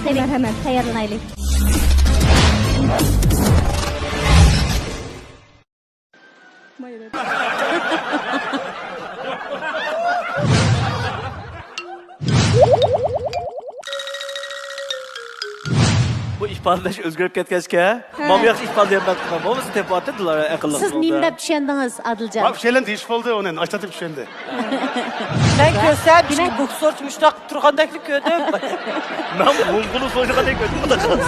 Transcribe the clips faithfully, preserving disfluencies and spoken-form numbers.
قېنى، مەرھەمەت، تەييارلىنايلى. بۇ ئىپادىلەش ئۆزگىرىپ كەتكەچكە، ھە. مانا ياخشى ئىپادىلىيەلمەپتىمەن، بولمىسا تېپىۋاتىدىلار ئەقىللىق سىز يولدا. نېمە دەپ چۈشەندىڭىز، ئادىلجان؟ مانا شۇ يەردىن دېيىشىپ بولدى ئۇنى، ئاشتا دېيىپ چۈشەندى. مەن كۆرسە، بىر بوكسورچى مۇشتاق تۇرغاندەكلا كۆردۈم. مەن ھوڭ قۇلۇ سويىدىغاندەك كۆردۈم.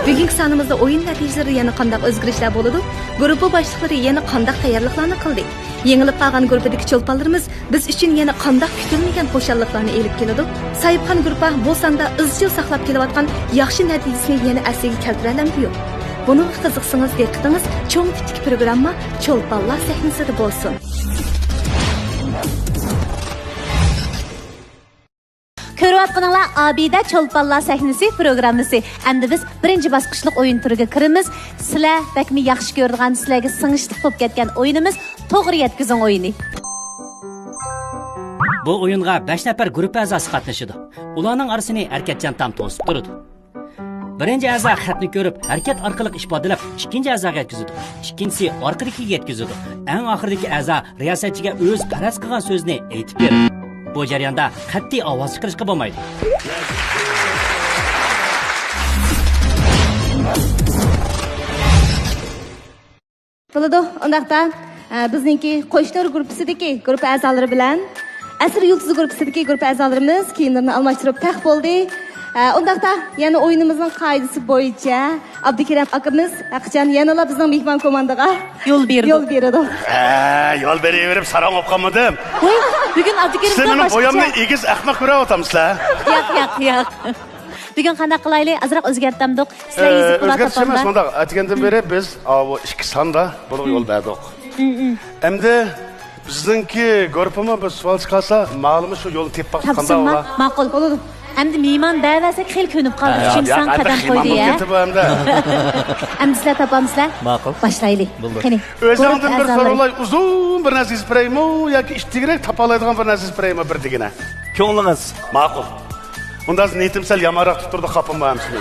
بۈگۈنكى سانىمىزدا ئويۇن نەتىجىلىرىدە يەنە قانداق ئۆزگىرىشلەر بولىدۇ؟ گۇرۇپپا باشلىقلىرى يەنە قانداق تەييارلىقلارنى قىلدى؟ يېڭىلىپ قالغان گۇرۇپپىدىكى چولپانلىرىمىز بىز ئۈچۈن يەنە قانداق كۈتۈلمىگەن خۇشاللىقلارنى ئېلىپ كېلىدۇ؟ ساھىبخان گۇرۇپپا بۇ ساندا ئىزچىل ساقلاپ كېلىۋاتقان ياخشى نەتىجىسىنى يەنە ئەسلىگە كەلتۈرەلەمدۇ يوق؟ بۇنىڭغا قىزىقسىڭىز، دىققىتىڭىز چوڭ تىپتىكى پروگرامما چولپانلار سەھنىسىدە بولسۇن. كۆرۈۋاتقىنىڭلار ئابىدە چولپانلار سەھنىسى پروگراممىسى. ئەمدى بىز بىرىنچى باسقۇچلۇق ئويۇن تۈرىگە كىرىمىز. سىلەر بەكمۇ ياخشى كۆرىدىغان، سىلەرگە سىڭىشلىق بولۇپ كەتكەن ئويۇنىمىز توغرا يەتكۈزۈڭ ئويۇنى. بۇ ئويۇنغا بەش نەپەر گۇرۇپپا ئەزاسى قاتنىشىدۇ. ئۇلارنىڭ ئارىسىنى ھەرىكەتچان تام توسۇپ تۇرىدۇ. بىرىنچى ئەزا خەتنى كۆرۈپ، ھەرىكەت ئارقىلىق ئىپادىلەپ، ئىككىنچى ئەزاغا يەتكۈزىدۇ. ئىككىنچىسى ئارقىدىكىگە يەتكۈزىدۇ. ئەڭ ئاخىرىدىكى ئەزا رىياسەتچىگە ئۆزى پەرەز قىلغان سۆزنى ئېيتىپ بېرىدۇ. بۇ جەرياندا قەتئىي ئاۋاز چىقىرىشقا بولمايدۇ. بولىدۇ، ئۇنداقتا، ئە، بىزنىڭكى قوشنۇر گۇرۇپپىسىدىكى گۇرۇپپا ئەزالىرى بىلەن ئەسىر يۇلتۇزى گۇرۇپپىسىدىكى گۇرۇپپا ئەزالىرىمىز كىيىملىرىنى ئالماشتۇرۇپ تەق بولدى. ئە، ئۇنداقتا، يەنە ئويۇنىمىزنىڭ قائىدىسى بويىچە ئابدۇكېرەم ئاكىمىز ھەقىچان يەنىلا بىزنىڭ مېھمان كوماندىغا يول بېرىدۇ. يول بېرىدۇ. ھە، يول بېرىۋېرىپ ساراڭ بولۇپ قالمىدىم. ۋوي، بۈگۈن ئابدۇكېرىمدىن سىلەر مېنىڭ بويامنى ئېگىز ئەخمەق كۆرۈۋاتامسىلەر؟ ياق، ياق، ياق. بۈگۈن قانداق قىلايلى؟ ئازراق ئۆزگەرتەمدۇق. سىلەر ئە، يېزىپ بولا ئۆزگەرتىش ئەمەس، تاپامدا. مۇنداق، ئەتىگەندىن بېرى بىز، ئاۋۇ ئىككى ساندا بۇنىڭغا يول بەردۇق. ئەمدى بىزنىڭكى گۇرۇپپىمۇ بىر سوئال چىقارسا، ماۋۇمۇ شۇ يولنى تېپىپ باقسا قانداق بولا؟ تاپسۇنما، ماقۇل. بولىدۇ. ئەمدى مېھمان بەرۋەرسەك خېلى كۆنۈپ قالدى. ھە، ئۈچىنچى ياق، سان ئەمدى قەدەم قويدى، يا. كېتىپ ئەمدى. ئەمدى سىلەر تاپامسىلەر؟ ماقۇل. باشلايلى. بولدى. قېنى. ئۆزۈڭدىن بىر سوراۋالاي، ئۇزۇن بىر نەرسە يېزىپ بېرەيمۇ ياكى ئىشتىكرەك تاپالايدىغان بىر نەرسە يېزىپ بېرەيمۇ بىردىنە؟ كۆڭلىڭىز. ماقۇل. ئۇنداق نىيىتىم سەل يامانراق تۇتۇپ تۇرىدۇ، خاپىمۇ ھەممىسىنى.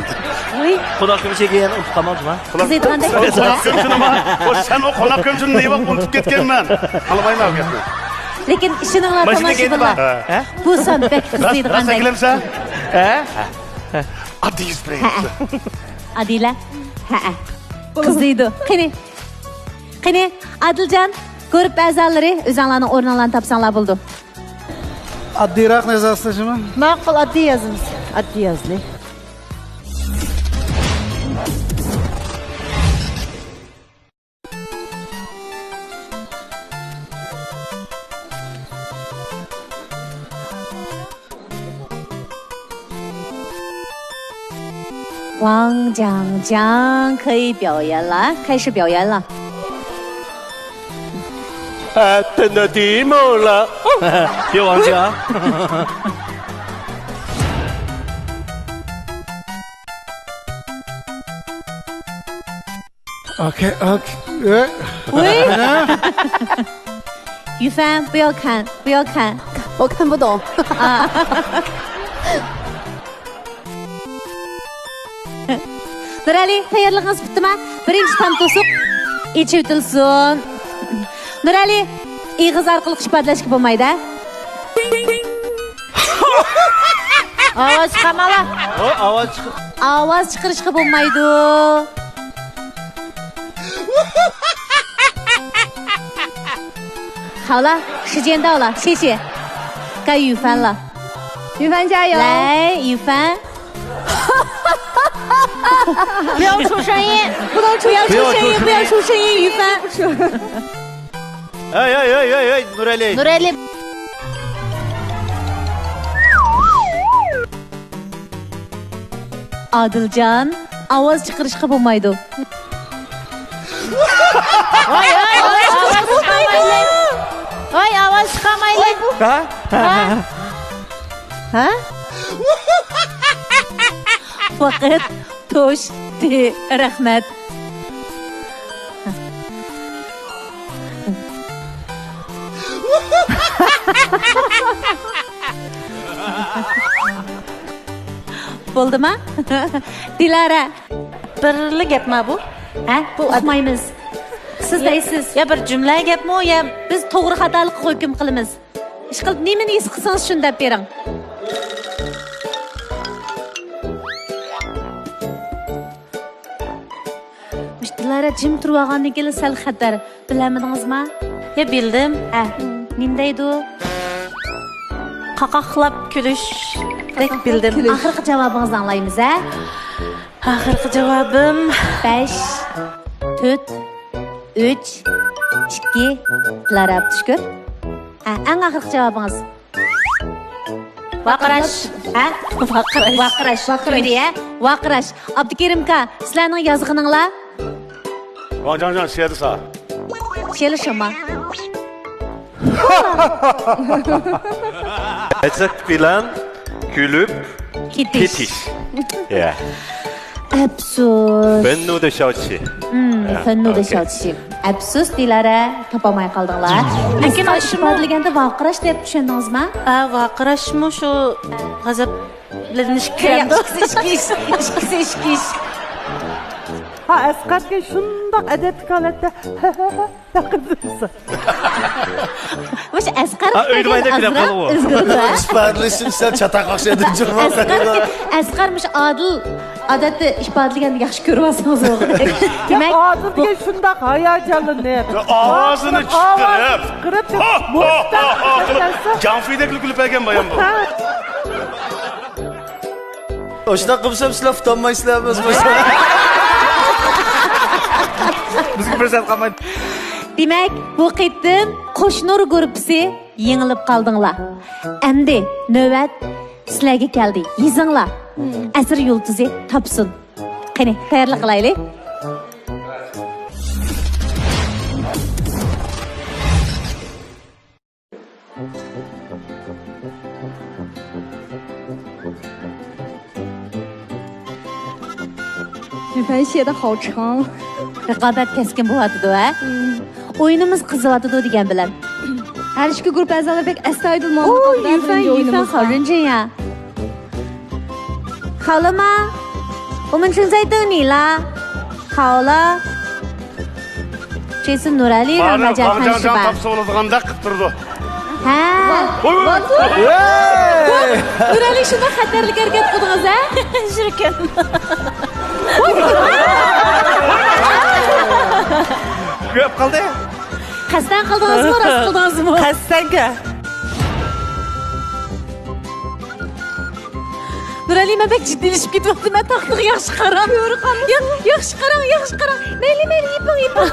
ۋوي. قوناق كۆمۈچى كىيگەن ئۇنتۇپ قالماڭ جۇما. قوناق كۆمچىنىما؟ ۋوي، سەن ئۇ قوناق كۆمچىنى نېمە ئۇنتۇپ كەتكەنمەن؟ ئاڭلىمايمەن ئۇ گەپنى. لېكىن ئىشىنىڭلار، تاماشىبىنلار. ھە؟ بۇ سان بەك قىزىيدىغاندەك. راست ئەكلەمسەن؟ ھە؟ ئاددىي يۈز بېرەي. ھەئە. ئادىلە؟ ھەئە. قىزىيدۇ. قېنى. قېنى، ئادىلجان، گۇرۇپپا ئەزالىرى، ئۆزۈڭلارنىڭ ئورنۇڭلارنى تاپساڭلار بولىدۇ. ئاددىيراقنى يازاسىزمۇ؟ ماقۇل، ئاددىي يازىمىز. ئاددىي يازىلى. ۋاڭ جاڭ جاڭ، 可以表演了，开始表演了。 ھە، تىنىدىمۇلا؟ ياۋانچى. ئوكەي، ئوكەي. ئۆي. 雨帆，不要看，不要看。我看不懂。啊。 نۇرئەلى، تەييارلىقىڭىز پۈتتىما؟ بىرىنچى تام توسۇق ئېچىۋېتىلسۇن. نۇرئەلى، ئېغىز ئارقىلىق ئىپادىلەشكە بولمايدۇ، ھە؟ ئاۋاز چىقارماڭلار. ھو، ئاۋاز چىق-، ئاۋاز چىقىرىشقا بولمايدۇ. 好了，时间到了，谢谢。该雨帆了。 雨帆加油！来，雨帆。不要出声音，不能出声音，不要出声音，不要出声音，雨帆。 ھەي، ھەي، ھەي، ھەي، ھەي، نۇرئەلى. نۇرئەلى. ئادىلجان، ئاۋاز چىقىرىشقا بولمايدۇ. ۋاي، ۋاي، ۋاي، ئاۋاز چىقارمايلى. ۋاي، ئاۋاز چىقارمايلى. ھە؟ ھە؟ ھە؟ ۋاقىت توشتى. رەھمەت. بولدىما؟ دىلارا. بىرلا گەپما بۇ؟ ھە؟ بۇ ئۇقمايمىز. سىز يا، دەيسىز. يا بىر جۈملە گەپمۇ، يا بىز توغرا خاتالىققا ھۆكۈم قىلىمىز. ئىشقىلىپ، نېمىنى ھېس قىلسىڭىز، شۇنى دەپ بېرىڭ. مۇشۇ دىلارا جىم تۇرۇۋالغاندىن كېيىن سەل خەتەر. بىلەلمىدىڭىزما؟ يا، بىلدىم. ھە. نېمە دەيدۇ؟ قاقاقلاپ كۈلۈشتەك بىلدىم. كۈلۈش. ئاخىرقى جاۋابىڭىزنى ئاڭلايمىز، ھە؟ ئاخىرقى جاۋابىم. بەش، تۆت، ئۈچ، ئىككى، دىلارا، شۈكۈر. ھە، ئەڭ ئاخىرقى جاۋابىڭىز. ۋارقىراش. ھە؟ ۋارقىراش. ۋارقىراش. ۋارقىراش. تۈگىدى، ھە؟ ۋارقىراش. ئابدۇكېرىمكا، سىلەرنىڭ يازغىنىڭلار؟ ۋاڭجاڭجاڭ شيەدىسا. شيەلىشىما. غەزەپ بىلەن كۈلۈپ كېتىش. كېتىش. يا. ئەپسۇس. فېننۇدە شاۋچى. ھىم، يا، فېننۇدە ئوكەي. شاۋچى. ئەپسۇس، دىلارا، تاپالماي قالدىڭلار. لېكىن ئەسقەر ئاشۇمۇ ئىپادىلىگەندە ۋارقىراش دەپ چۈشەندىڭىزما؟ ھە، ۋارقىراشمۇ شۇ غەزەپلىنىش كىرەمدۇ؟ ئىككىسى ئىككى ئىش، ئىككىسى ئىككى ئىش. ھا، ئەسقەرگە شۇنداق ئەدەپلىك ھالەتتە. مۇشۇ ئەسقەر ھا، ئۆيدە مايدا كۈلەپ ئازراق قالغۇ. ئۆزگىرىدۇ، ھە؟ ئىپادىلىشىم سەل چاتاق ئوخشايدۇ، جۇمۇ. ئەسقەر، ئەسقەر مۇشۇ ئادىل ئادەتتە ئىپادىلىگەننى ياخشى كۆرۈۋالسىڭىز بولغۇدەك. دېمەك، ئادىل بۇ دېگەن شۇنداق ھاياجانلىنىپ، ئاۋازىنى ئاۋاز چىقىرىپ، چىقىرىپ، ھا، ھا، ھا، ھا قىلىپ، جاڭفىدەك كۈلۈپ بەرگەن بايام بۇ. ھا. ئاشۇنداق قىلسام سىلەر ئۇتالمايسىلەر، بىز بولسا. بىزگە پۇرسەت قالمايدۇ. دېمەك، بۇ قېتىم قوشنۇر گۇرۇپپىسى يېڭىلىپ قالدىڭلار. ئەمدى نۆۋەت سىلەرگە كەلدى. يېزىڭلار. ئەسىر يۇلتۇزى تاپسۇن. قېنى، تەييارلىق قىلايلى. رىقابەت كەسكىن بولۇۋاتىدۇ، ھە؟ ئويۇنىمىز قىزىۋاتىدۇ دېگەن بىلەن. ھەر ئىككى گۇرۇپپا ئەزالىرى بەك ئەستايىدىل مۇئامىلە قىلدى بىرىنچى ئويۇنىمىزدا. خاۋلىما؟ 我们正在等你啦. خاۋلا. 这次努拉利让大家看是吧？ ۋاڭجاڭجاڭ تاپسا بولىدىغاندەك قىلىپ تۇرىدۇ. ھە. ۋاي، ۋاي. نۇرئەلى شۇنداق خەتەرلىك ھەرىكەت قىلدىڭىز، ھە؟ شىركەت. كۆپ قىلدى. قەستەن قىلدىڭىزمۇ، راست قىلدىڭىزمۇ؟ قەستەنكە. نۇرئەلى، مەن بەك جىددىيلىشىپ كېتىۋاتىمەن، تاختىغا ياخشى قاراڭ. ياق، ياخشى قاراڭ، ياخشى قاراڭ. مەيلى، مەيلى، يېپىڭ، يېپىڭ.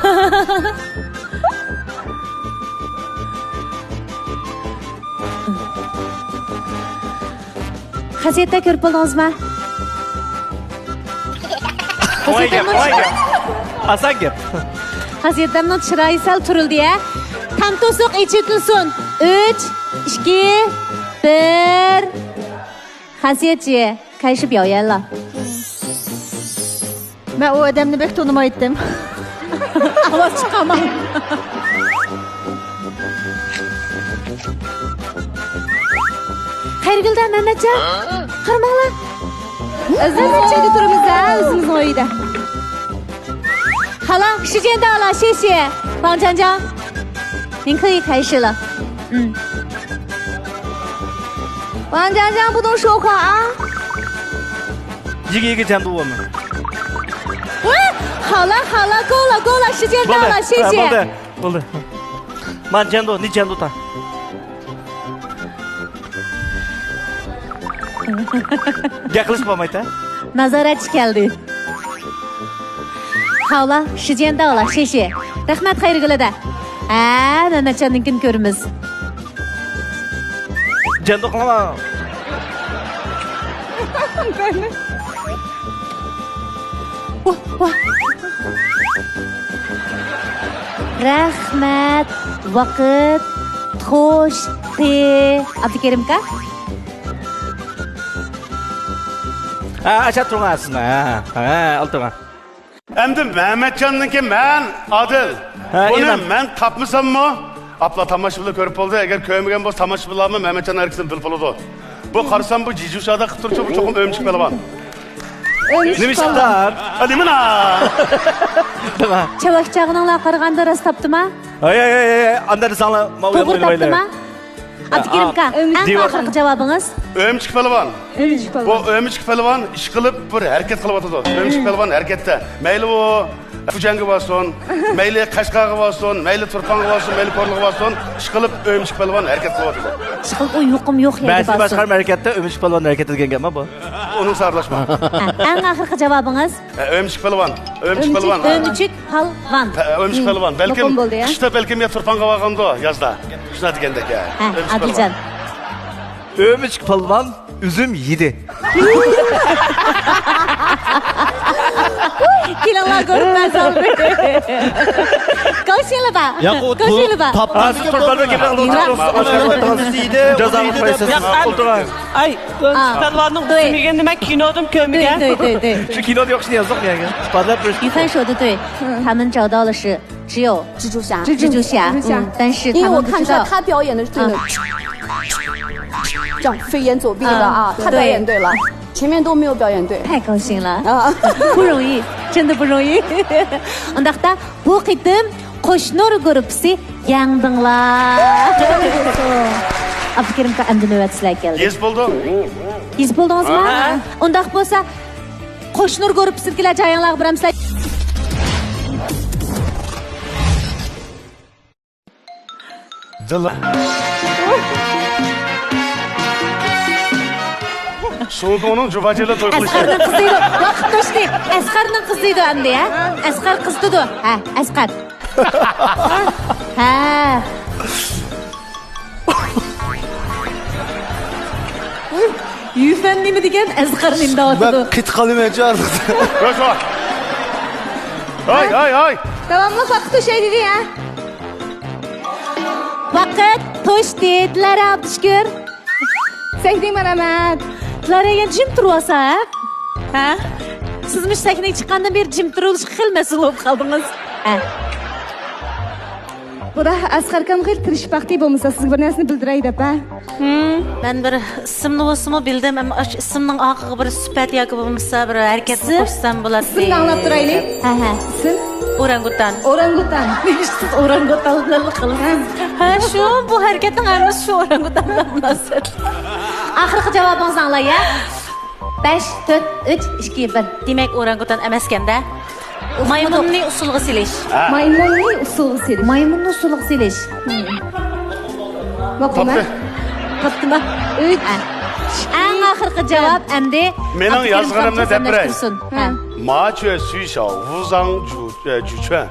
خاسىيەتتە كۆرۈپ بولدىڭىزما؟ ئوڭاي گەپ، ئوڭاي گەپ. ئاسان گەپ. خاسىيەتتەمنىڭ چىرايى سەل تۈرۈلدى، ھە؟ تام توسۇق ئېچىۋېتىلسۇن. ئۈچ، ئىككى، بىر. خاسىيەتچى، 开始表演了. مەن ئۇ ئادەمنى بەك تونۇمايتتىم. ئاۋاز چىقارماڭ. خەيرىگۈلدە، مەمەتجان، قارىماڭلار. ئۆزىمىزنىڭ ئۆيىدە تۇرىمىز ھە، ئۆزىمىزنىڭ ئۆيىدە. 好了，时间到了，谢谢。 ۋاڭجاڭجاڭ، 您可以开始了. 嗯。 ۋاڭجاڭجاڭ 不能说话啊. 一个一个监督我们。 好了，好了，够了，够了，时间到了，谢谢。 بولدى، بولدى. 慢监督，你监督他。 گەپ قىلىشقا بولمايدۇ. نازارەتچى كەلدى. خاۋلا، 时间到了، 谢谢. رەھمەت، خەيرىگۈلىدە. ھە، مەمەتجاننىڭكىنى كۆرىمىز. جەندۇ قىلما. ۋاھ، ۋاھ. رەھمەت، ۋاقىت توشتى. ئابدۇكېرىمكا. ھە، ئاشۇ تۇرغان ئاستىنا. ھە، ھە، ئال تۇرغان. ئەمدى مەمەتجاننىڭكى مەن ئادىل. ھە، بۇنى ئىمام. مەن تاپمىساممۇ، ئاپلا تاماشىبىنلار كۆرۈپ بولدى. ئەگەر كۆرمىگەن بولسا، تاماشىبىنلارمۇ مەمەتجان ھەرىكىتىنى بىلىپ بولىدۇ. بۇ قارىسام، بۇ جىجۇشادا قىلىپ تۇرۇپچۇ، بۇ چوقۇم ئۆمۈچۈك پەلۋان. ئۆمۈچۈك نېمە پەلۋان. ئىشقىلار؟ ئا، نېمىنا؟ چاۋاك چاغىنىڭلار قارىغاندا راست تاپتىما؟ ھاي، ھاي، ھاي، ھاي، ئاندا دېسەڭلار، ما توغرا تاپتىما؟ ئا، ئابدۇكېرىم ئاكا، ئەڭ ئاخىرقى جاۋابىڭىز؟ ئۆمۈچۈك پەلۋان. ئۆمۈچۈك پەلۋان. بۇ ئۆمۈچۈك پەلۋان ئىشقىلىپ بىر ھەرىكەت قىلىۋاتىدۇ. ئۆمۈچۈك پەلۋان ھەرىكەتتە. مەيلى ئۇ فۇجيەنگە بارسۇن، مەيلى قەشقەرگە بارسۇن، مەيلى تۇرپانغا بارسۇن، مەيلى كورلىغا بارسۇن، ئىشقىلىپ ئۆمۈچۈك پەلۋان ھەرىكەت قىلىۋاتىدۇ. ئىشقىلىپ ئۇ يۇقۇم يوق يەرگە بارسۇن. باشقا ھەرىكەتتە ئۆمۈچۈك پەلۋان ھەرىكەت قىلگەن گەپما بۇ؟ ئۇنىڭ سارلاشما. ھە، ئەڭ ئاخىرقى جاۋابىڭىز؟ ئھە، ئۆمۈچۈك پەلۋان. ئۆمۈچۈك پەلۋان. ئۆمۈچۈك پەلۋان. ھە، ئۆمۈچۈك پەلۋان. بەلكىم مۇقىم بولدى، ھە؟ قىشتا بەلكىم يا تۇرپانغا بارغاندۇ يازدا. شۇنداق دېگەندەك، ھە. ھە، ئۆمۈچۈك پەلۋان. ئادىلجان. ئۆمۈچۈك پەلۋان ئۈزۈم يېدى. كېلىڭلار، گۇرۇپپا سالدى. كاۋشىڭلار بار. ياق، ئۇ كاۋشىڭلار بار. تاپقان تۇرپاندا گېپىڭ جازا قىلىسىز. ئولتۇرۇڭ. ئاي، پەلۋاننىڭ ئۈزۈم يېگەننى مەن كىنودىمۇ كۆرمىگەن. شۇ كىنودا يوق ئىشنى يازدۇق يەرگە. ئىپادىلەپ بېرىش. 鱼贩说的对，他们找到了是只有 蜘蛛侠。蜘蛛侠。嗯，但是他们不知道。因为我看出来他表演的是对的。嗯。这样飞檐走壁的啊，嗯，他表演对了，对。前面都没有表演对。太高兴了。啊。不容易，真的不容易。ئۇنداقتا بۇ قېتىم قوشنۇر گۇرۇپپىسى يەڭدىڭلار. ئابدۇكېرىم ئاكا، ئەمدى نۆۋەت سىلەرگە كەلدى. يېزىپ بولدۇڭ؟ يېزىپ بولدىڭىزمۇ؟ ھە. ئۇنداق بولسا، قوشنۇر گۇرۇپپىسىدىكىلەر جايىڭلارغا بېرەمسىلەر؟ سۇڭكۇڭنىڭ جۇباجىلار توي قىلىشى. ئەسقەرنىڭ قىزى ئىدى. ۋاقىت توشتى. ئەسقەرنىڭ قىزى ئىدى ئەمدى، ھە؟ ئەسقەر قىزىتىدۇ. ھە، ئەسقەر. ھە. يۈفەن نېمە دېگەن؟ ئەسقەر نېمە دەۋاتىدۇ؟ مەن قېتىپ قالىمەن شۇ ئارىلىقتا. ھاي، ھاي، ھاي. داۋاملىق ۋاقىت توشاي دېدى، ھە؟ ۋاقىت توشتى، دىلارا ئابدۇشۈكۈر. سەھنىگە مەرھەمەت. دىلارا يەنە جىم تۇرۇۋالسا، ھە؟ ھە؟ سىز مۇشۇ سەھنىگە چىققاندىن بېرى جىم تۇرۇۋېلىشقا خېلى مەسئۇل بولۇپ قالدىڭىز. ھە. بۇدا ئەسقەر ئاكام خېلى تىرىشىپ باقتى، بولمىسا سىزگە بىر نەرسىنى بىلدۈرەي دەپ، ھە؟ ھىم، مەن بىر ئىسىمنى بولسىمۇ بىلدىم، ئەمما ئاشۇ ئىسىمنىڭ ئارقىغا بىر سۈپەت ياكى بولمىسا بىر ھەرىكەتنى قوشسام بولاتتى. ئىسىمنى ئاڭلاپ تۇرايلى. ھە، ھە. ئىسىم؟ ئورانگۇتان. ئورانگۇتان. نېمىشقا سىز ئورانگۇتان بىلەنلا قالىسىز؟ ھە، شۇ، بۇ ھەرىكەتنىڭ ھەممىسى شۇ ئورانگۇتان بىلەن مۇناسىۋەتلىك. ئاخىرقى جاۋابىڭىزنى ئاڭلاي، ھە؟ بەش، تۆت، ئۈچ، ئىككى، بىر. دېمەك، ئورانگۇتان ئەمەسكەن-دە. مايمۇننى ئۇسسۇلغا سېلىش. ھە. مايمۇننى ئۇسسۇلغا سېلىش. مايمۇننى ئۇسسۇلغا سېلىش. ھىم. بوپتۇما؟ تاپتى. تاپتىما؟ ئۈچ. ھە. ئەڭ ئاخىرقى جاۋاب ئەمدى. مېنىڭ يازغىنىمنى دەپ بېرەي. ھە. ما چۈە سۈي شاۋ، ۋۇ زاڭ جۇ، ئە، جۇ چۈەن.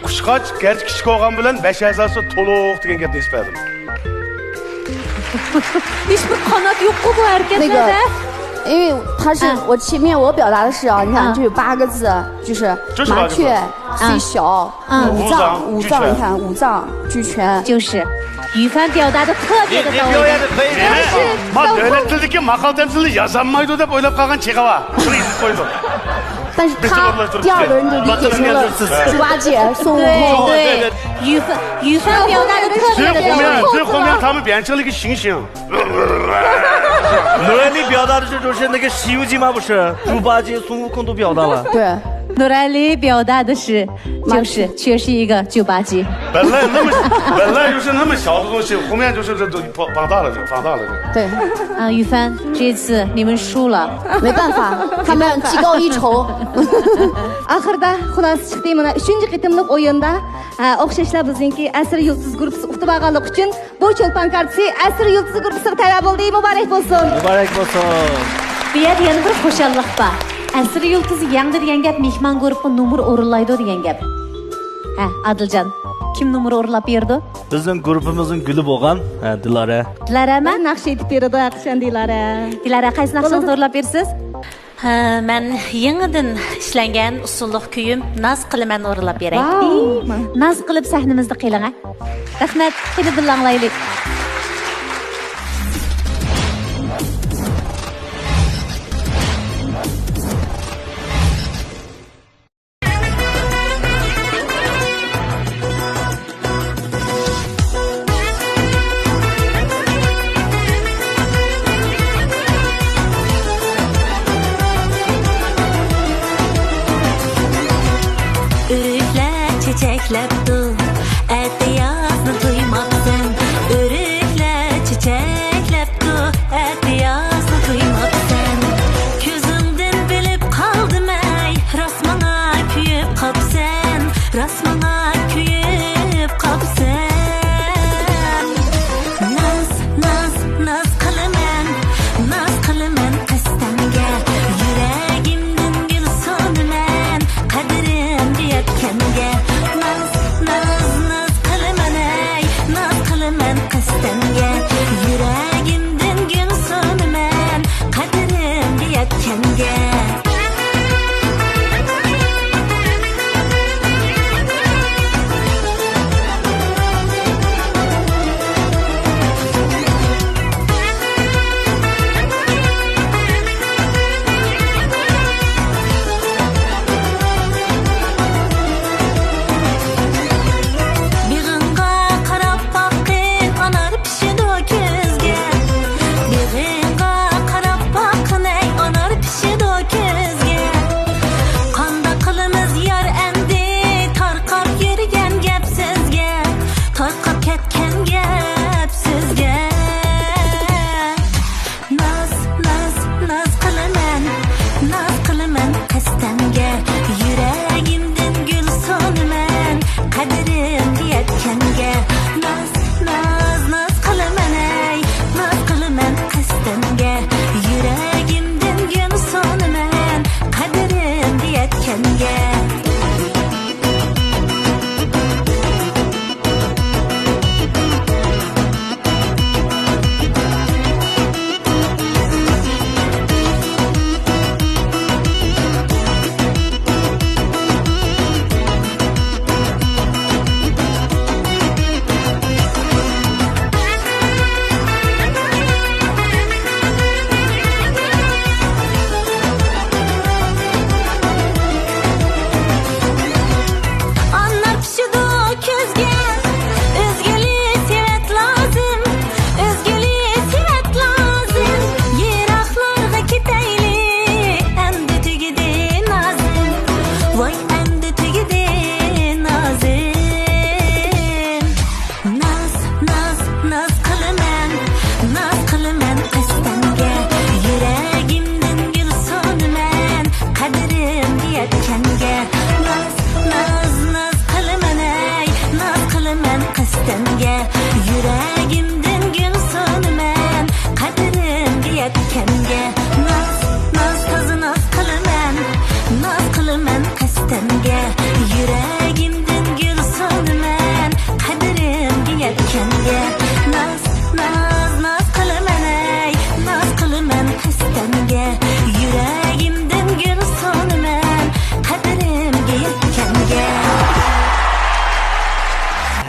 قۇشقاچ گەرچە كىچىك بولغان بىلەن بەش ئەزاسى تولۇق دېگەن گەپنى ئېسىپ بەردىم. ھېچبىر قانات يوققۇ بۇ ھەرىكەتلەردە. 那个，因为他是， ھە. 我前面我表达的是啊，你看， ھە. 这有八个字，就是麻雀虽小， ھە. 五脏，五脏，你看，五脏俱全。就是， يۈفەن پىيادەدە 特别的到位。 ما دۆلەت تىلىدىكى ماقال تەمسىلنى يازالمايدۇ دەپ ئويلاپ قالغان چېغى بار. شۇنى ئېيتىپ قويدۇم. 但是他第二个人就理解成了猪八戒、孙悟空。对，对，对。 يۈفەن، يۈفەن پىيادەدە 特别的到位。 他们变成了一个猩猩。 نۇرئەلى پىيادەدە شۇ، شۇ، شۇندىكى 西游记嘛不是，猪八戒、孙悟空都 پىيادە. 对。 نۇرئەلى پىيادەدە شۇ، 就是，就是一个猪八戒。 本来那么，本来就是那么小的东西，后面就是这都放，放大了，就放大了，就。 对。 ئا، يۈفەن، 这次你们输了。 没办法，他们技高一筹。 ئاخىرىدا خۇلاسە چىقتى، مانا ئۈچىنچى قېتىملىق ئويۇندا، ئا، ئوخشاشلا بىزنىڭكى ئەسىر يۇلتۇز گۇرۇپپىسى ئۇتۇپ ئالغانلىقى ئۈچۈن بۇ چولپان كارتىسى ئەسىر يۇلتۇزى گۇرۇپپىسىغا تەۋە بولدى. مۇبارەك بولسۇن! مۇبارەك بولسۇن! بۇ يەردە يەنە بىر خۇشاللىق بار. ئەسىر يۇلتۇزى يەڭدى دېگەن گەپ مېھمان گۇرۇپپا نومۇر ئورۇنلايدۇ دېگەن گەپ. ھە، ئادىلجان، كىم نومۇر ئورۇنلاپ بېرىدۇ؟ بىزنىڭ گۇرۇپپىمىزنىڭ گۈلى بولغان، ھە، دىلارە. دىلارەمۇ؟ ناخشا ئېيتىپ بېرىدۇ، قىشان دىلارە. دىلارە، قايسى ناخشىنى ئورۇنلاپ بېرىسىز؟ ھە، مەن يېڭىدىن ئىشلەنگەن ئۇسسۇللۇق كۈيۈم ناز قىلىمەن ئورۇنلاپ بېرەي. ۋاو! ناز قىلىپ سەھنىمىزدە قېلىڭ، ھە. رەھمەت، قېنى بىللە ئاڭلايلى.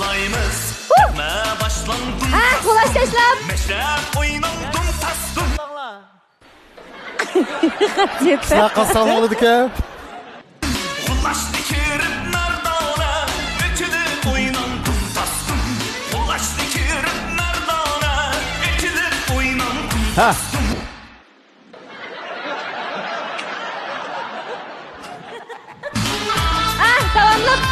باشلايمىز. نەغمە باشلاڭ، دۇم تاس، دۇم. مەشرەپ ئويناڭ، دۇم تاس، دۇم. سىلەر قازساڭلار بولىدىكەن. غۇلاشنى كىرىپ مەردانە، ئېچىلىپ ئويناڭ، دۇم تاس، دۇم. غۇلاشنى كىرىپ مەردانە، ئېچىلىپ ئويناڭ، دۇم تاس، دۇم. ئاھ، داۋاملىق.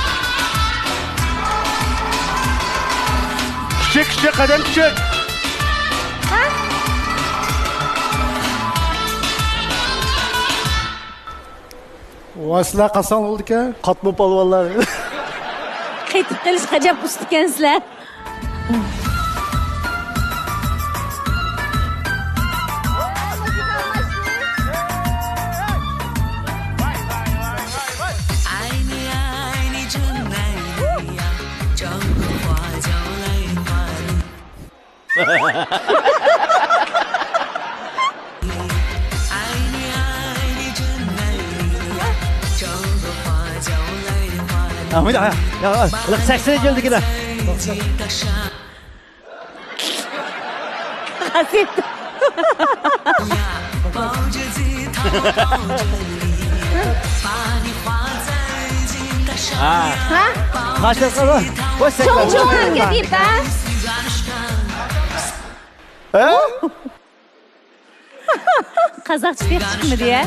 كىچىك، كىچىك، قەدەم كىچىك. ھە؟ ۋاي، سىلەر قازساڭلار بولىدىكەن. قاتما پالۋانلار. قېتىپ قېلىشقا ئەجەب ئۇستىكەنسىلەر. ھە؟ چوڭ چوڭ ھەرىكەت قىلىپ، ھە؟ ھە؟ قازاقچە تېخى چىقمىدى، ھە؟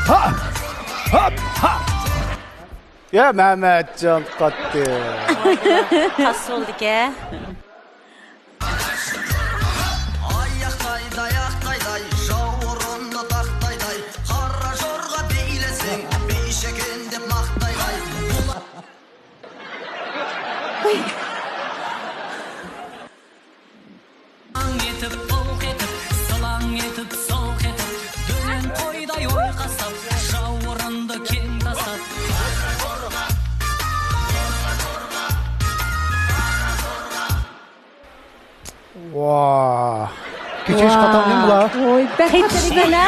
ھا! ھا! ھا! يا مەمەتجان قاتتى. خاس بولدىكەن. ئاياقتاي، داياقتاي، داي، شاۋۇرۇندا تاختاي، داي، قارا جورغا بىلەسەن، بېشىكىن دەپ ماختاي، داي. ئېتىپ، ئوق ئېتىپ، سىلاڭ ئېتىپ، سوق ئېتىپ، دۆلەن قويدا يويقاساپ، شاۋۇرۇندا كىم تاساپ. ۋاھ. كېچىش قاتارلىق بۇلار. ۋوي، بەك قېتىشمىلا.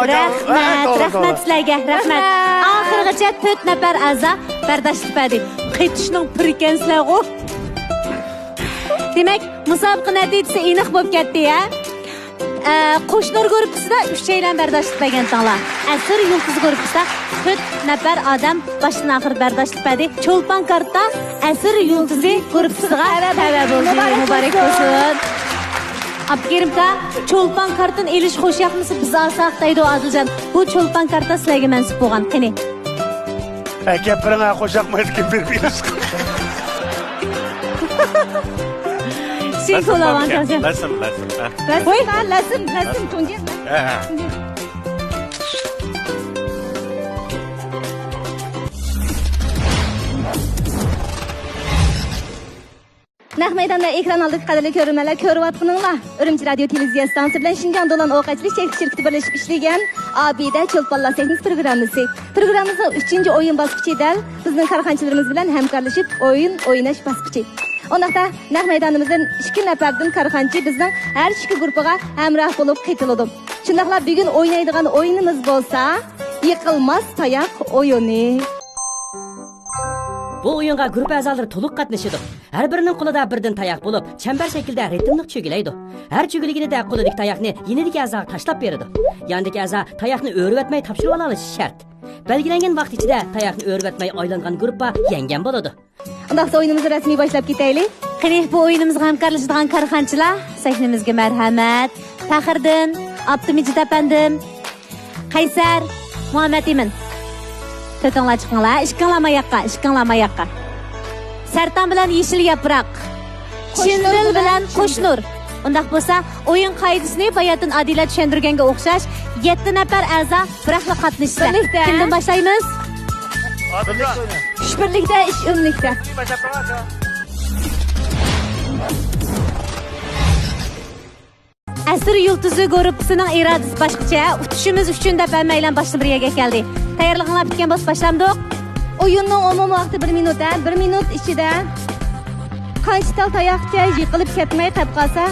رەھمەت، رەھمەت سىلەرگە، رەھمەت. ئاخىرغىچە تۆت نەپەر ئەزا بەرداشلىق بەردى. قېتىشنىڭ پىرى ئىكەنسىلەرغۇ. دېمەك، مۇسابىقە نەتىجىسى ئېنىق بولۇپ كەتتى، ھە؟ ئە، قوشنۇر گۇرۇپپىسىدا ئۈچەيلەن بەرداشلىق بەرگەنتىڭلار. ئەسىر يۇلتۇزى گۇرۇپپىسىدا تۆت نەپەر ئادەم باشتىن ئاخىر بەرداشلىق بەردى. چولپان كارتا ئەسىر يۇلتۇزى گۇرۇپپىسىغا تەۋە بولدى. مۇبارەك بولسۇن. ئابدۇكېرىم ئاكا، چولپان كارتىنى ئېلىش خۇشياقمىسى بىز ئالساق دەيدۇ ئادىلجان. بۇ چولپان كارتا سىلەرگە مەنسۇپ بولغان. قېنى. ئەكەپ بېرىڭ، ھە، قوشاقمايدىكىن بېرىپ ئېلىشقا. شىنكۇلۇۋاڭ كاۋشەن. لەسىم، لەسىم، ھە. لەسىم، ھە، لەسىم، لەسىم، تۇنجى. ھە، ھە. نەق مەيدان ۋە ئېكران ئالدىدىكى قەدىرلىك كۆرۈرمەنلەر، كۆرۈۋاتقىنىڭلار ئۈرۈمچى رادىيو تېلېۋىزىيە ئىستانسىسى بىلەن شىنجاڭ دولان ئوق ئېچىلىش چەكلىك شىركىتى بىرلىشىپ ئىشلىگەن ئابىدە چولپانلار سەھنىسى پروگراممىسى. پروگراممىمىزنىڭ ئۈچىنچى ئويۇن باسقۇچى دەل بىزنىڭ كارخانىچىلىرىمىز بىلەن ھەمكارلىشىپ ئويۇن ئويناش باسقۇچى. ئۇنداقتا نەق مەيدانىمىزدىن ئىككى نەپەردىن كارخانىچى بىزنىڭ ھەر ئىككى گۇرۇپپىغا ھەمراھ بولۇپ قېتىلىدۇ. شۇنداقلا بۈگۈن ئوينايدىغان ئويۇنىمىز بولسا يىقىلماس تاياق ئويۇنى. بۇ ئويۇنغا گۇرۇپپا ئەزالىرى تولۇق قاتنىشىدۇ. ھەر بىرىنىڭ قولىدا بىردىن تاياق بولۇپ، چەمبەر شەكلىدە رىتىملىق چۆگىلەيدۇ. ھەر چۆگىلىگىنىدە قولىدىكى تاياقنى يېنىدىكى ئەزاغا تاشلاپ بېرىدۇ. ياندىكى ئەزا تاياقنى ئۆرۈۋەتمەي تاپشۇرۇۋالالىشى شەرت. بەلگىلەنگەن ۋاقىت ئىچىدە تاياقنى ئۆرۈۋەتمەي ئايلانغان گۇرۇپپا يەڭگەن بولىدۇ. ئۇنداقتا ئويۇنىمىزنى رەسمىي باشلاپ كېتەيلى. قېنى، بۇ ئويۇنىمىزغا ھەمكارلىشىدىغان كارخانىچىلار سەھنىمىزگە مەرھەمەت. پەخرىدىن، ئابدۇمىجىت ئەپەندىم، قەيسەر، مۇھەممەت ئىمىن. تۆتۈڭلار چىقىڭلار، ئىككىڭلار ماياققا، ئىككىڭلار ماياققا. سەرتان بىلەن يېشىل ياپراق. چىندىل بىلەن قوشنۇر. ئۇنداق بولسا، ئويۇن قائىدىسىنى باياتىن ئادىلە چۈشەندۈرگەنگە ئوخشاش، يەتتە نەپەر ئەزا بىراقلا قاتنىشىسىلەر. بىرلىكتە. كىمدىن باشلايمىز؟ ئۈچ بىرلىكتە، ئۈچ ئۈنلۈكتە. ئەسىر يۇلتۇزى گۇرۇپپىسىنىڭ ئىرادىسى باشقىچە، ئۇتۇشىمىز ئۈچۈن دەپ ھەممەيلەن باشتىن بىر يەرگە كەلدى. تەييارلىقىڭلار پۈتكەن بولسا باشلامدۇق؟ ئويۇننىڭ ئومۇمىي ۋاقتى بىر مىنۇت، ھە؟ بىر مىنۇت ئىچىدە قانچە تال تاياقچە يىقىلىپ كەتمەي قېلىپ قالسا،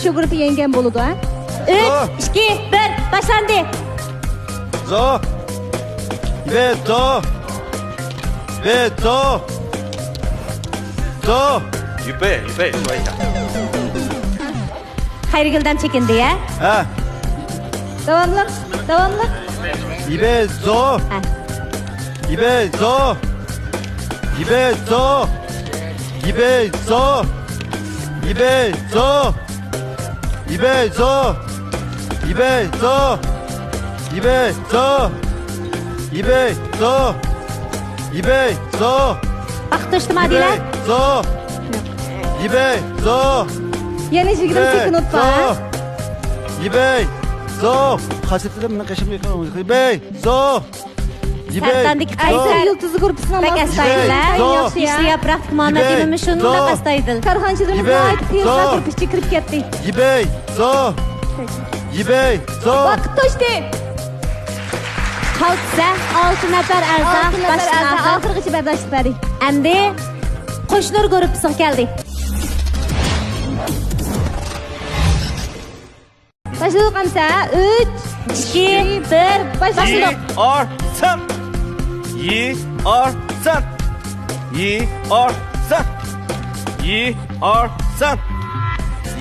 شۇ گۇرۇپپا يەڭگەن بولىدۇ، ھە؟ ئۈچ، ئىككى، بىر، باشلاندى. زو. يىبەي، زو. يىبەي، زو. زو. يىبەي، يىبەي، زو. خەيرىگۈلدەم چېكىندى، ھە؟ ھە. داۋاملىق، داۋاملىق. يىبەي، زو. ھە. يىبەي، زو. يىبەي، زو. يىبەي، زو. يىبەي، زو. يىبەي، زو. يىبەي، زو. يىبەي، زو. يىبەي، زو. يىبەي، زو. ۋاقىت توشتىمۇ، ئادىلە؟ يىبەي، زو. يىبەي، زو. يەنە يىگىرمە سېكۇنت بار. يىبەي، زو. قاچىتىدە مېنىڭ قېشىمغا يېقىن. يىبەي، زو. يىبەي، سەرداندىكى زو. قەيسەر يۇلتۇزى گۇرۇپپىسىنىڭ بەك ئەستايىدىل، ھە؟ ياخشى، ياخشى. يېشىل ياپراقتىكى مۇھەممەد يېمىنمۇ شۇنداق ئەستايىدىل. كارخانىچىلىرىمىز ناھايىتى تېز گۇرۇپپا ئىچىگە كىرىپ كەتتى. يىبەي، زو. يىبەي، زو. ۋاقىت توشتى. قالتىسە، ئالتە نەپەر ئەزا ئالتە نەپەر ئەزا باشتىن ئاخىر ئاخىرغىچە بەرداشلىق بەردى. ئەمدى قوشنۇر گۇرۇپپىسىغا كەلدى. باشلىدۇق ئەمسە. ئۈچ، ئىككى، بىر، باشلىدۇق. يىئارسەن. يىئارسەن. يىئارسەن. يىئارسەن.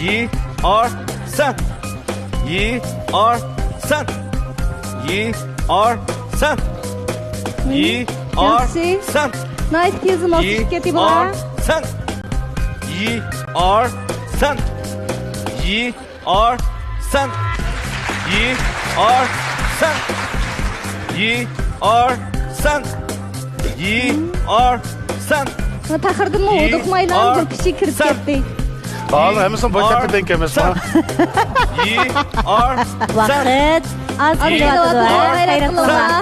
يىئارسەن. يىئارسەن. يىئارسەن. ياخشى. يىئارسەن. ناھايىتى تېز ماس چۈشۈپ كەتتى بۇلار. يىئارسەن. يىئارسەن. يىئارسەن. يىئارسەن. يىئارسەن. يىئارسەن. تەخىردىنمۇ ھودۇقمايلا بىر كىشى كىرىپ كەتتى. ھالى ھەممىسىنى بوش تەرتىپتە ئەمەسما. يىئارسەن. ۋاقىت ئاز كېلىۋاتىدۇ، ھە؟ غەيرەت قىلىڭلار.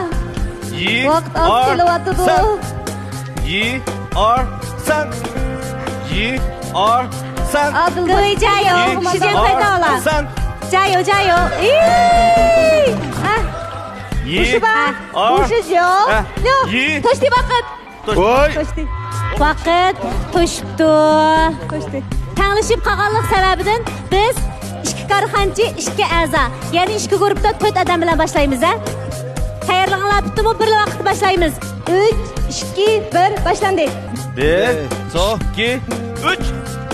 ۋاقىت ئاز كېلىۋاتىدۇ. يىئارسەن. يىئارسەن. ئادىل، جايو، شىجيەن قايتا ئالا. جايو، جايو. ئىي! ھە. يىئارسەن. توشتى ۋاقىت. ۋاي! توشتى. ۋاقىت توشۇپتۇ. توشتى. تەڭلىشىپ قالغانلىق سەۋەبىدىن بىز ئىككى كارخانىچى، ئىككى ئەزا، يەنى ئىككى گۇرۇپپىدا تۆت ئادەم بىلەن باشلايمىز، ھە؟ تەييارلىقىڭلار پۈتتىمۇ؟ بىرلا ۋاقىتتا باشلايمىز. ئۈچ، ئىككى، بىر، باشلاندى. بىر، ئىككى، ئۈچ.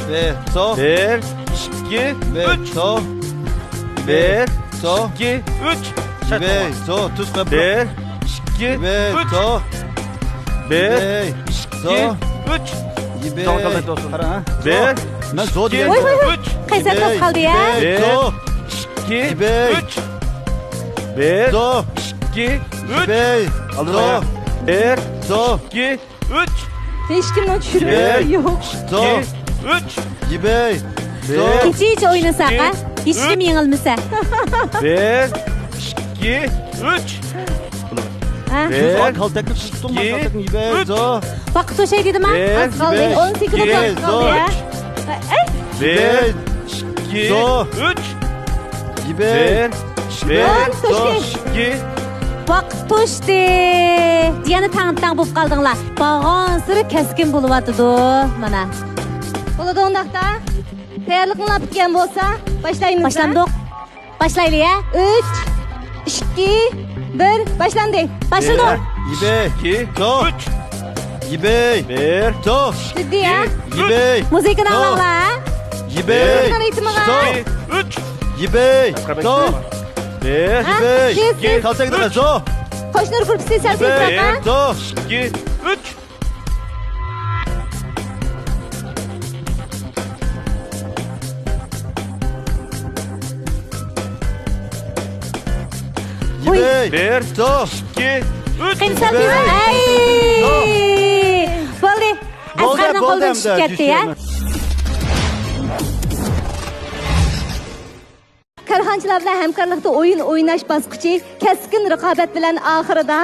بىر، بىر، ئىككى، ئۈچ. بىر، بىر، ئىككى، ئۈچ. يىبەي، زو، تۈز قويۇپ. بىر، ئىككى، ئۈچ. بىر، ئىككى، ئۈچ. يىبەي. قارا، ھە؟ بىر، مەن زو دېگەن. ۋوي، ۋوي، ۋوي. ئۈچ. قەيسەر توختاپ قالدى، يا. بىر، ئىككى، ئۈچ. بىر، ئىككى، ئۈچ. بىر، ئىككى، ئۈچ. ھېچكىمنىڭ چۈشىنىشى يوق. ئۈچ. يىبەي. كېچىچە ئوينىساق، ھە؟ ھېچكىم يېڭىلمىسە. بىر، ئىككى، ئۈچ. ھە؟ بىر، كالتەكنى تۇتۇڭ، كالتەكنى يىبەي. ۋاقىت توشاي دېدىم، ھە؟ ئاز قالدى. ئون سېكۇنت ۋاقىت قالدى، ھە؟ بىر، ئىككى، ئۈچ. يىبەي. بىر، بىر، ئىككى. ۋاقىت توشتى. يەنە تەڭ-تەڭ بولۇپ قالدىڭلار. بارغانسېرى كەسكىن بولۇۋاتىدۇ، مانا. بولىدۇ ئۇنداقتا. تەييارلىقىڭلار پۈتكەن بولسا، باشلايمىز، ھە؟ باشلامدۇق. باشلايلى، ھە؟ ئۈچ، ئىككى، بىر، باشلاندى. باشلىدۇق. بىر، يىبەي، ئىككى، ئۈچ. يىبەي، بىر، جىددىي، ھە؟ يىبەي، مۇزىكىنى ئاڭلاڭلار، ھە؟ يىبەي، مۇزىكىنىڭ رىتىمىغا. ئىككى، ئۈچ. يىبەي، بىر، ھە؟ يىبەي، تېز، تېز. قوشنۇر گۇرۇپپىسى سەل تېزرەك، ھە؟ ئىككى، ئۈچ. ۋۇي. بىر، ئىككى، ئۈچ. قېنى سەل تېز. ئەي! بولدى. ئەسقەرنىڭ قولىدىن چۈشۈپ كەتتى، ھە؟ كارخانىچىلار بىلەن ھەمكارلىقتا ئويۇن ئويناش باسقۇچى كەسكىن رىقابەت بىلەن ئاخىرىدا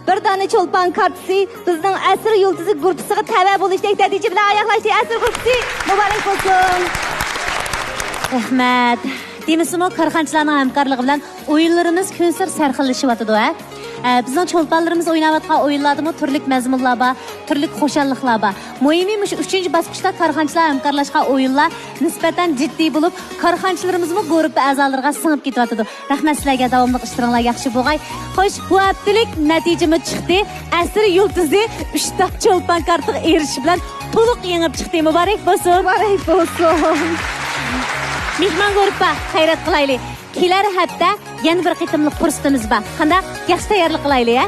بىر دانە چولپان كارتىسى بىزنىڭ ئەسىر يۇلتۇزى گۇرۇپپىسىغا تەۋە بولۇشتەك نەتىجە بىلەن ئاياغلاشتى. ئەسىر گۇرۇپپىسى مۇبارەك بولسۇن! رەھمەت. دېمىسىمۇ، كارخانىچىلارنىڭ ھەمكارلىقى بىلەن ئويۇنلىرىمىز كۈنسېرى سەرخىللىشىۋاتىدۇ، ھە؟ ئە، بىزنىڭ چولپانلىرىمىز ئويناۋاتقان ئويۇنلاردىمۇ تۈرلۈك مەزمۇنلار بار، تۈرلۈك خۇشاللىقلار بار. مۇھىمى مۇشۇ ئۈچىنچى باسقۇچتا كارخانىچىلار ھەمكارلاشقان ئويۇنلار نىسبەتەن جىددىي بولۇپ، كارخانىچىلىرىمىزمۇ گۇرۇپپا ئەزالىرىغا سىڭىپ كېتىۋاتىدۇ. رەھمەت سىلەرگە، داۋاملىق ئىشلىرىڭلار ياخشى بولغاي. خوش، بۇ ھەپتىلىك نەتىجىمۇ چىقتى. ئەسىر يۇلتۇزى ئۈچ تاپ چولپان كارتىغا ئېرىشىش بىلەن تولۇق يېڭىپ چىقتى. مۇبارەك بولسۇن. مۇبارەك بولسۇن. مېھمان گۇرۇپپا، خەيرات قىلايلى. كېلەر ھەپتە يەنە بىر قېتىملىق پۇرسىتىمىز بار. قانداق؟ ياخشى تەييارلىق قىلايلى، ھە؟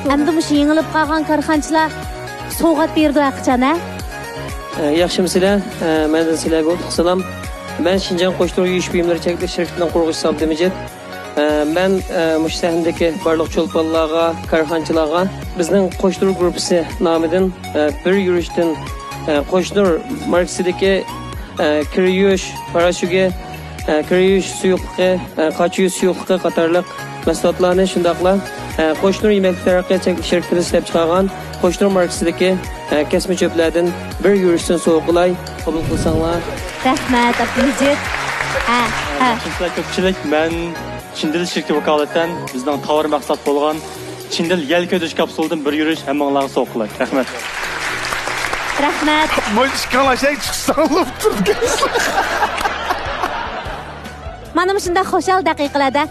ئەمدى مۇشۇ يېڭىلىپ قالغان كارخانىچىلار سوۋغات بېرىدۇ ھەقىچان، ھە؟ ئە، ياخشىمۇسىلەر؟ ئە، مەندىن سىلەرگە ئوتلۇق سالام. مەن شىنجاڭ قوشتۇر يۇيۇش بۇيۇملىرى چەكلىك شىركىتىنىڭ قۇرغۇچىسى ئابدۇمىجىت. ئە، مەن، ئە، مۇشۇ سەھنىدىكى بارلىق چولپانلارغا، كارخانىچىلارغا بىزنىڭ قوشتۇر گۇرۇپپىسى نامىدىن، ئە، بىر يۈرۈشتىن، ئە، قوشتۇر ماركىسىدىكى، ئە، كىر يۇيۇش پاراشوكى، ئە، كىر يۇيۇش سۇيۇقلۇقى، ئە، قاچا يۇيۇش سۇيۇقلۇقى قاتارلىق مەھسۇلاتلارنى، شۇنداقلا، ئە، قوشتۇر يېمەكلىك تەرەققىيات چەكلىك شىركىتىمىز ئىشلەپچىقارغان قوشتۇر ماركىسىدىكى، ئە، كەسمە چۆپلەردىن بىر يۈرۈشتىن سوۋغا قىلاي، قوبۇل قىلساڭلار. رەھمەت، ئابدۇمىجىت. ھە، ھە. ياخشىمۇسىلەر كۆپچىلىك؟ مەن چىندىل شىركىتى ۋاكالىتەن بىزنىڭ تاۋار مەھسۇلات بولغان چىندىل يەل كۆتۈرۈش كاپسۇلىدىن بىر يۈرۈش ھەممىڭلارغا سوۋغا قىلاي. رەھمەت. رەھمەت. مانا ئىككىڭلار شەي چىقساڭلار تۇرۇپ كەتسۇن. مانا مۇشۇنداق خۇشال دەقىقىلەردە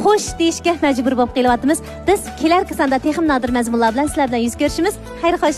خوش دېيىشكە مەجبۇر بولۇپ قېلىۋاتىمىز. بىز كېلەركى ساندا تېخىمۇ نادىر مەزمۇنلار بىلەن سىلەر بىلەن يۈز كۆرۈشىمىز. خەير خوش.